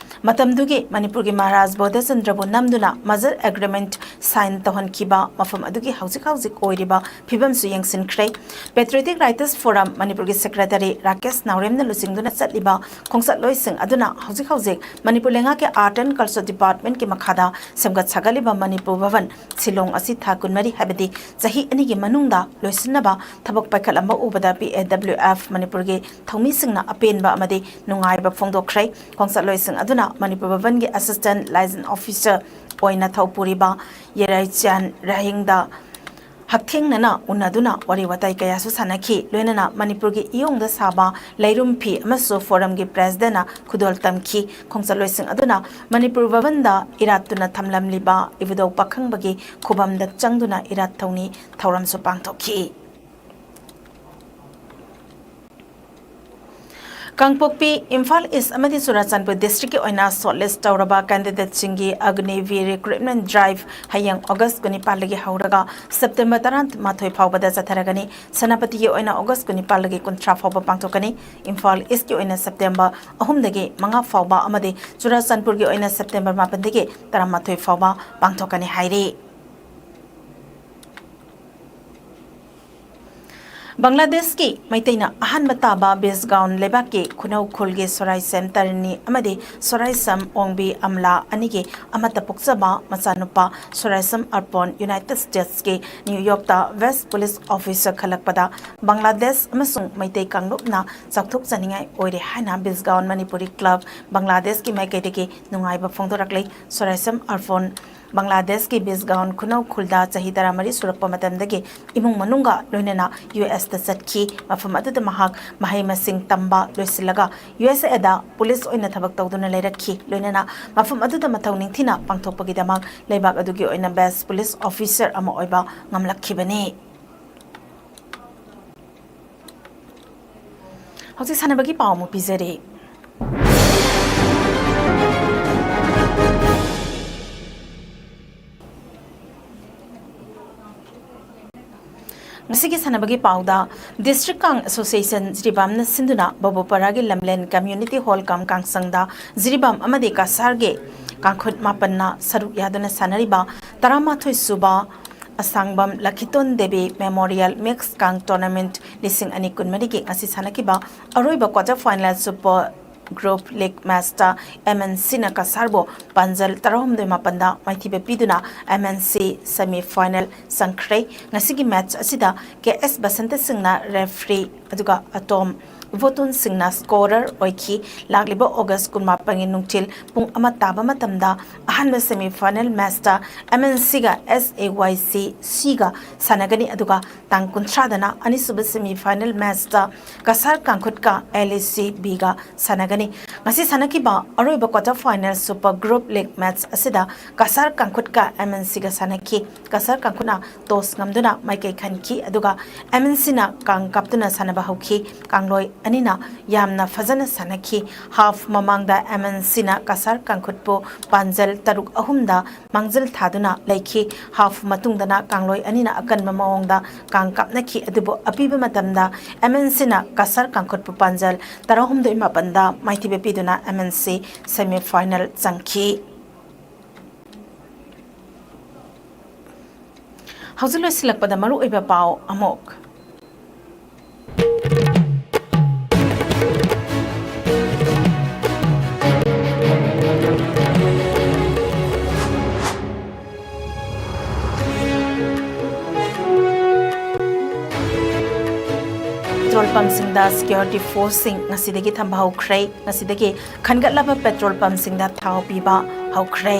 ꯃꯇꯝꯗꯨꯒꯤ ꯃꯅꯤꯄꯨꯔꯒꯤ ꯃꯍꯥꯔꯥꯖ ꯕꯣꯙꯆꯟꯗ꯭ꯔꯕꯨ ꯅꯝꯗꯨꯅ merger agreement sign ꯇꯧꯍꯟꯈꯤꯕ ꯃꯐꯝ ꯑꯗꯨꯒꯤ ꯍꯧꯖꯤꯛ ꯍꯧꯖꯤꯛ ꯑꯣꯏꯔꯤꯕ ꯐꯤꯕꯝꯁꯨ ꯌꯦꯡꯁꯤꯟꯈ꯭ꯔꯦ꯫ Patriotic Writers Forum ꯃꯅꯤꯄꯨꯔꯒꯤ Secretary ꯔꯥꯀꯦꯁ ꯅꯥꯎꯔꯦꯝꯅ ꯂꯨꯆꯤꯡꯗꯨꯅ ꯆꯠꯂꯤꯕ ꯈꯣꯡꯆꯠꯂꯣꯏꯁꯤꯡ ꯑꯗꯨꯅ ꯍꯧꯖꯤꯛ ꯍꯧꯖꯤꯛ ꯃꯅꯤꯄꯨꯔ ꯂꯩꯉꯥꯛꯀꯤ Art and Culture Departmentꯀꯤ ꯃꯈꯥꯗ ꯁꯦꯝꯒꯠ ꯁꯥꯒꯠꯂꯤꯕ ꯃꯅꯤꯄꯨꯔ ꯚꯕꯟ ꯁꯤꯂꯣꯡ ꯑꯁꯤ ꯊꯥ ꯀꯨꯟꯃꯔꯤ, ꯍꯥꯏꯕꯗꯤ ꯆꯍꯤ ꯑꯅꯤꯒꯤ ꯃꯅꯨꯡꯗ ꯂꯣꯏꯁꯤꯟꯅꯕ ꯊꯕꯛ ꯄꯥꯏꯈꯠꯂꯝꯕ ꯎꯕꯗ P A W F ꯃꯅꯤꯄꯨꯔꯒꯤ ꯊꯧꯃꯤꯁꯤꯡꯅ ꯑꯄꯦꯟꯕ ꯑꯃꯗꯤ ꯅꯨꯡꯉꯥꯏꯕ ꯐꯣꯡꯗꯣꯛꯈ꯭ꯔꯦ꯫ ꯈꯣꯡꯆꯠꯂꯣꯏꯁꯤꯡ ꯑꯗꯨꯅ ꯃꯅꯤꯄꯨꯔ ꯚꯕꯟꯒꯤ Assistant Liaison Officer ꯑꯣꯏꯅ ꯊꯧ ꯄꯨꯔꯤꯕ ꯌꯦꯔꯥꯏꯆꯥꯟ ꯔꯥꯍꯤꯡꯗ ꯍꯛꯊꯦꯡꯅꯅ ꯎꯅꯗꯨꯅ ꯋꯥꯔꯤ ꯋꯥꯇꯥꯏ ꯀꯌꯥꯁꯨ ꯁꯥꯟꯅꯈꯤ꯫ ꯂꯣꯏꯅꯅ ꯃꯅꯤꯄꯨꯔꯒꯤ ꯏꯌꯣꯡꯗ ꯁꯥꯕ ꯂꯩꯔꯨꯝ ꯐꯤ ꯑꯃꯁꯨ Forumꯒꯤ Presidentꯅ ꯈꯨꯗꯣꯜ ꯇꯝꯈꯤ꯫ ꯈꯣꯡꯆꯠꯂꯣꯏꯁꯤꯡ ꯑꯗꯨꯅ ꯃꯅꯤꯄꯨꯔ ꯚꯕꯟꯗ ꯏꯔꯥꯠꯇꯨꯅ ꯊꯝꯂꯝꯂꯤꯕ ꯏꯕꯨꯙꯧ ꯄꯥꯈꯪꯕꯒꯤ ꯈꯨꯕꯝꯗ ꯆꯪꯗꯨꯅ ꯏꯔꯥꯠ ꯊꯧꯅꯤ ꯊꯧꯔꯝꯁꯨ ꯄꯥꯡꯊꯣꯛꯈꯤ꯫ ꯀꯥꯡꯄꯣꯛꯄꯤ, ꯏꯝꯐꯥꯜ ꯏꯁ ꯑꯃꯗꯤ ꯆꯨꯔꯥꯆꯥꯟꯄꯨꯔ districtꯀꯤ ꯑꯣꯏꯅ shortlist ꯇꯧꯔꯕ candidateꯁꯤꯡꯒꯤ Agniveer recruitment drive ꯍꯌꯦꯡ August ꯀꯨꯟꯅꯤꯄꯥꯜꯗꯒꯤ ꯍꯧꯔꯒ September ꯇꯔꯥꯃꯥꯊꯣꯏ ꯐꯥꯎꯕꯗ ꯆꯠꯊꯔꯒꯅꯤ꯫ ꯁꯦꯅꯥꯄꯇꯤꯒꯤ ꯑꯣꯏꯅ August ꯀꯨꯟꯅꯤꯄꯥꯜꯗꯒꯤ ꯀꯨꯟꯊ꯭ꯔꯥ ꯐꯥꯎꯕ ꯄꯥꯡꯊꯣꯛꯀꯅꯤ꯫ ꯏꯝꯐꯥꯜ ꯏꯁꯀꯤ ꯑꯣꯏꯅ September ꯑꯍꯨꯝꯗꯒꯤ ꯃꯉꯥ ꯐꯥꯎꯕ ꯑꯃꯗꯤ ꯆꯨꯔꯥꯆꯥꯟꯄꯨꯔꯒꯤ ꯑꯣꯏꯅ September ꯃꯥꯄꯟꯗꯒꯤ ꯇꯔꯥꯃꯥꯊꯣꯏ ꯐꯥꯎꯕ ꯄꯥꯡꯊꯣꯛꯀꯅꯤ ꯍꯥꯏꯔꯤ꯫ ꯕꯪꯒ꯭ꯂꯥꯗꯦꯁꯀꯤ ꯃꯩꯇꯩꯅ ꯑꯍꯥꯟꯕ ꯇꯥꯕ ꯕꯤꯁꯒꯥꯎꯟ ꯂꯩꯕꯥꯛꯀꯤ ꯈꯨꯅꯧ ꯈꯨꯜꯒꯤ ꯁꯣꯔꯥꯏꯁꯦꯝ ꯇꯔꯅꯤ ꯑꯃꯗꯤ ꯁꯣꯔꯥꯏꯁꯝ ꯑꯣꯡꯕꯤ ꯑꯝꯂꯥ ꯑꯅꯤꯒꯤ ꯑꯃꯠꯇ ꯄꯣꯛꯆꯕ ꯃꯆꯥꯅꯨꯄꯥ ꯁꯣꯔꯥꯏꯁꯝ ꯑꯔꯄꯣꯟ ꯌꯨꯅꯥꯏꯇꯦꯗ ꯁ꯭ꯇꯦꯠꯁꯀꯤ ꯅ꯭ꯌꯨ ꯌꯣꯔꯛꯇ ꯋꯦꯁ ꯄꯨꯂꯤꯁ ꯑꯣꯐꯤꯁꯔ ꯈꯜꯂꯛꯄꯗ ꯕꯪꯒ꯭ꯂꯥꯗꯦꯁ ꯑꯃꯁꯨꯡ ꯃꯩꯇꯩ ꯀꯥꯡꯂꯨꯞꯅ ꯆꯥꯎꯊꯣꯛꯆꯅꯤꯡꯉꯥꯏ ꯑꯣꯏꯔꯦ ꯍꯥꯏꯅ ꯕꯤꯁꯒꯥꯎꯟ ꯃꯅꯤꯄꯨꯔꯤ ꯀ꯭ꯂꯕ ꯕꯪꯒ꯭ꯂꯥꯗꯦꯁꯀꯤ ꯃꯥꯏꯀꯩꯗꯒꯤ ꯅꯨꯡꯉꯥꯏꯕ ꯐꯣꯡꯗꯣꯔꯛꯂꯤ꯫ ꯁꯣꯔꯥꯏꯁꯝ ꯑꯔꯄꯣꯟ ꯕꯪꯒ꯭ꯂꯥꯗꯦꯁꯀꯤ ꯕꯤꯁꯒꯥꯎꯟ ꯈꯨꯅꯧ ꯈꯨꯜꯗ ꯆꯍꯤ ꯇꯔꯥꯃꯔꯤ ꯁꯨꯔꯛꯄ ꯃꯇꯝꯗꯒꯤ ꯏꯃꯨꯡ ꯃꯅꯨꯡꯒ ꯂꯣꯏꯅꯅ ꯌꯨ ꯑꯦꯁꯇ ꯆꯠꯈꯤ꯫ ꯃꯐꯝ ꯑꯗꯨꯗ ꯃꯍꯥꯛ ꯃꯍꯩ ꯃꯁꯤꯡ ꯇꯝꯕ ꯂꯣꯏꯁꯤꯜꯂꯒ ꯌꯨ ꯑꯦꯁ ꯑꯦꯗ ꯄꯨꯂꯤꯁ ꯑꯣꯏꯅ ꯊꯕꯛ ꯇꯧꯗꯨꯅ ꯂꯩꯔꯛꯈꯤ꯫ ꯂꯣꯏꯅꯅ ꯃꯐꯝ ꯑꯗꯨꯗ ꯃꯊꯧ ꯅꯤꯡꯊꯤꯅ ꯄꯥꯡꯊꯣꯛꯄꯒꯤꯗꯃꯛ ꯂꯩꯕꯥꯛ ꯑꯗꯨꯒꯤ ꯑꯣꯏꯅ ꯕꯦꯁ ꯄꯨꯂꯤꯁ ꯑꯣꯐꯤꯁꯔ ꯑꯃ ꯑꯣꯏꯕ ꯉꯝꯂꯛꯈꯤꯕꯅꯤ꯫ ꯍꯧꯖꯤꯛ ꯁꯥꯟꯅꯕꯒꯤ ꯄꯥꯎ ꯑꯃꯨꯛ ꯄꯤꯖꯔꯤ꯫ ꯉꯁꯤꯒꯤ ꯁꯥꯟꯅꯕꯒꯤ ꯄꯥꯎꯗ, ꯗꯤꯁꯇ꯭ꯔꯤꯛ ꯀꯥꯡ ꯑꯦꯁꯣꯁꯤꯌꯦꯁꯟ ꯖꯤꯔꯤꯕꯥꯝꯅ ꯁꯤꯟꯗꯨꯅ ꯕꯕꯨꯄꯥꯔꯥꯒꯤ ꯂꯝꯂꯦꯟ ꯀꯝꯃ꯭ꯌꯨꯅꯤꯇꯤ ꯍꯣꯜ ꯀꯝ ꯀꯥꯡꯁꯪꯗ ꯖꯤꯔꯤꯕꯥꯝ ꯑꯃꯗꯤ ꯀꯁꯥꯔꯒꯤ ꯀꯥꯡꯈꯨꯠ ꯃꯥꯄꯟꯅ ꯁꯔꯨꯛ ꯌꯥꯗꯨꯅ ꯁꯥꯟꯅꯔꯤꯕ ꯇꯔꯥꯃꯥꯊꯣꯏ ꯁꯨꯕ ꯑꯁꯥꯡꯕꯝ ꯂꯈꯤꯇꯣꯟ ꯗꯦꯕꯤ ꯃꯦꯃꯣꯔꯤꯌꯦꯜ ꯃꯤꯛꯁ ꯀꯥꯡ ꯇꯣꯔꯅꯥꯃꯦꯟꯠ ꯂꯤꯁꯤꯡ ꯑꯅꯤ ꯀꯨꯟꯃꯔꯤꯒꯤ ꯉꯁꯤ ꯁꯥꯟꯅꯈꯤꯕ ꯑꯔꯣꯏꯕ quarter final super group league ꯃꯦꯆꯇ ꯑꯦꯝ ꯑꯦꯟ ꯁꯤꯅ ꯀꯁꯥꯔꯕꯨ ꯄꯥꯟꯖꯜ ꯇꯔꯥꯍꯨꯝꯗꯣꯏ ꯃꯥꯄꯟꯗ ꯃꯥꯏꯊꯤꯕ ꯄꯤꯗꯨꯅ M N C semi final ꯆꯪꯈ꯭ꯔꯦ꯫ ꯉꯁꯤꯒꯤ ꯃꯦꯆ ꯑꯁꯤꯗ ꯀꯦ ꯑꯦꯁ ꯕꯁꯟꯇ ꯁꯤꯡꯅ ꯔꯦꯐ꯭ꯔꯤ, ꯑꯗꯨꯒ ꯑꯇꯣꯝ ꯏꯕꯣꯇꯣꯟ ꯁꯤꯡꯅ ꯁ꯭ꯀꯣꯔꯔ ꯑꯣꯏꯈꯤ꯫ ꯂꯥꯛꯂꯤꯕ ꯑꯣꯒꯁ ꯀꯨꯟꯃꯥꯄꯟꯒꯤ ꯅꯨꯡꯊꯤꯜ ꯄꯨꯡ ꯑꯃ ꯇꯥꯕ ꯃꯇꯝꯗ ꯑꯍꯥꯟꯕ ꯁꯦꯃꯤ ꯐꯥꯏꯅꯦꯜ ꯃꯦꯆꯇ ꯑꯦꯝ ꯑꯦꯟ ꯁꯤꯒ ꯑꯦꯁ ꯑꯦ ꯋꯥꯏ ꯁꯤ ꯁꯤꯒ ꯁꯥꯟꯅꯒꯅꯤ, ꯑꯗꯨꯒ ꯇꯥꯡ ꯀꯨꯟꯊ꯭ꯔꯥꯗꯅ ꯑꯅꯤꯁꯨꯕ ꯁꯦꯃꯤ ꯐꯥꯏꯅꯦꯜ ꯃꯦꯆꯇ ꯀꯁꯥꯔ ꯀꯥꯡꯈꯨꯠꯀ ꯑꯦꯜ ꯑꯦ ꯁꯤ ꯕꯤꯒ ꯁꯥꯟꯅꯒꯅꯤ꯫ ꯉꯁꯤ ꯁꯥꯟꯅꯈꯤꯕ ꯑꯔꯣꯏꯕ quarter final super group league match ꯑꯁꯤꯗ ꯀꯁꯥꯔ ꯀꯥꯡꯈꯨꯠꯀ ꯑꯦꯝ ꯑꯦꯟ ꯁꯤꯒ ꯁꯥꯟꯅꯈꯤ꯫ ꯀꯁꯥꯔ ꯀꯥꯡꯈꯨꯠꯅ ꯇꯣꯁ ꯉꯝꯗꯨꯅ ꯃꯥꯏꯀꯩ ꯈꯟꯈꯤ, ꯑꯗꯨꯒ ꯑꯦꯝ ꯑꯦꯟ ꯁꯤꯅ ꯀꯥꯡ ꯀꯥꯞꯇꯨꯅ ꯁꯥꯟꯅꯕ ꯍꯧꯈꯤ꯫ ꯀꯥꯡꯂꯣꯏ ꯑꯅꯤꯅ ꯌꯥꯝꯅ ꯐꯖꯅ ꯁꯥꯟꯅꯈꯤ꯫ ꯍꯥꯐ ꯃꯃꯥꯡꯗ ꯑꯦꯝ ꯑꯦꯟ ꯁꯤꯅ ꯀꯁꯥꯔ ꯀꯥꯡꯈꯨꯠꯄꯨ ꯄꯥꯟꯖꯜ ꯇꯔꯨꯛ ꯑꯍꯨꯝꯗ ꯃꯥꯡꯖꯤꯜ ꯊꯥꯗꯨꯅ ꯂꯩꯈꯤ꯫ ꯍꯥꯐ ꯃꯇꯨꯡꯗꯅ ꯀꯥꯡꯂꯣꯏ ꯑꯅꯤꯅ ꯑꯀꯟꯕ ꯃꯑꯣꯡꯗ ꯀꯥꯡ ꯀꯥꯞꯅꯈꯤ, ꯑꯗꯨꯕꯨ ꯑꯄꯤꯕ ꯃꯇꯝꯗ ꯑꯦꯝ ꯑꯦꯟ ꯁꯤꯅ ꯀꯁꯥꯔ ꯀꯥꯡꯈꯨꯠꯄꯨ ꯄꯥꯟꯖꯜ ꯇꯔꯥꯍꯨꯝꯗꯣꯏ ꯃꯥꯄꯟꯗ ꯃꯥꯏꯊꯤꯕ ꯄꯤꯗꯨꯅ M N C semi final ꯆꯪꯈꯤ꯫ ꯍꯧꯖꯤꯛ ꯂꯣꯏꯁꯤꯜꯂꯛꯄꯗ ꯃꯔꯨꯑꯣꯏꯕ ꯄꯥꯎ ꯑꯃꯨꯛ꯫ ꯄꯝꯁꯤꯡꯗ ꯁꯤꯀ꯭ꯌꯨꯔꯤꯇꯤ ꯐꯣꯔꯁꯁꯤꯡ ꯉꯁꯤꯗꯒꯤ ꯊꯝꯕ ꯍꯧꯈ꯭ꯔꯦ꯫ ꯉꯁꯤꯗꯒꯤ ꯈꯟꯒꯠꯂꯕ ꯄꯦꯇ꯭ꯔꯣꯜ ꯄꯝꯁꯤꯡꯗ ꯊꯥꯎ ꯄꯤꯕ ꯍꯧꯈ꯭ꯔꯦ꯫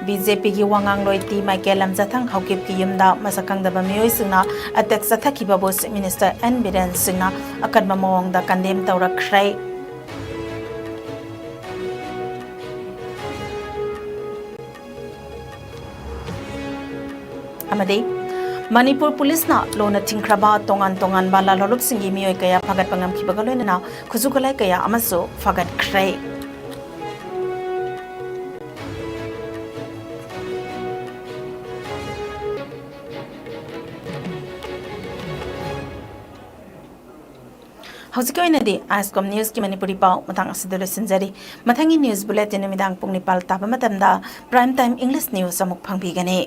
ꯕꯤ ꯖꯦ ꯄꯤꯒꯤ ꯋꯥꯉꯥꯡꯂꯣꯏ ꯇꯤ ꯃꯥꯏꯀꯦꯜ ꯂꯝꯖꯥꯊꯪ ꯍꯧꯀꯤꯞꯀꯤ ꯌꯨꯝꯗ ꯃꯁꯛ ꯈꯪꯗꯕ ꯃꯤꯑꯣꯏꯁꯤꯡꯅ ꯑꯦꯇꯦꯛ ꯆꯠꯊꯈꯤꯕꯕꯨ ꯆꯤꯐ ꯃꯤꯅꯤꯁꯇꯔ ꯑꯦꯟ ꯕꯤꯔꯦꯟ ꯁꯤꯡꯅ ꯑꯀꯟꯕ ꯃꯑꯣꯡꯗ ꯀꯟꯗꯦꯝ ꯇꯧꯔꯛꯈ꯭ꯔꯦ꯫ ꯑꯃꯗꯤ ꯃꯅꯤꯄꯨꯔ ꯄꯨꯂꯤꯁꯅ ꯂꯨꯅ ꯊꯤꯡꯈ꯭ꯔꯕ ꯇꯣꯉꯥꯟ ꯇꯣꯉꯥꯟꯕ ꯂꯥꯜꯍꯧꯂꯨꯞꯁꯤꯡꯒꯤ ꯃꯤꯑꯣꯏ ꯀꯌꯥ ꯐꯥꯒꯠꯄ ꯉꯝꯈꯤꯕꯒ ꯂꯣꯏꯅꯅ ꯈꯨꯠꯁꯨ ꯈꯨꯠꯂꯥꯏ ꯀꯌꯥ ꯑꯃꯁꯨ ꯐꯥꯒꯠꯈ꯭ꯔꯦ꯫ ꯍꯧꯖꯤꯛꯀꯤ ꯑꯣꯏꯅꯗꯤ ꯑꯥꯏꯁꯀꯣꯝ ꯅ꯭ꯌꯨꯁꯀꯤ ꯃꯅꯤꯄꯨꯔꯤ ꯄꯥꯎ ꯃꯇꯥꯡ ꯑꯁꯤꯗ ꯂꯣꯏꯁꯤꯟꯖꯔꯤ꯫ ꯃꯊꯪꯒꯤ ꯅ꯭ꯌꯨꯁ ꯕꯨꯂꯦꯇꯤꯟ ꯅꯨꯃꯤꯗꯥꯡ ꯄꯨꯡ ꯅꯤꯄꯥꯜ ꯇꯥꯕ ꯃꯇꯝꯗ ꯄ꯭ꯔꯥꯏꯝ ꯇꯥꯏꯝ ꯏꯪꯂꯤꯁ ꯅ꯭ꯌꯨꯁ ꯑꯃꯨꯛ ꯐꯪꯕꯤꯒꯅꯤ꯫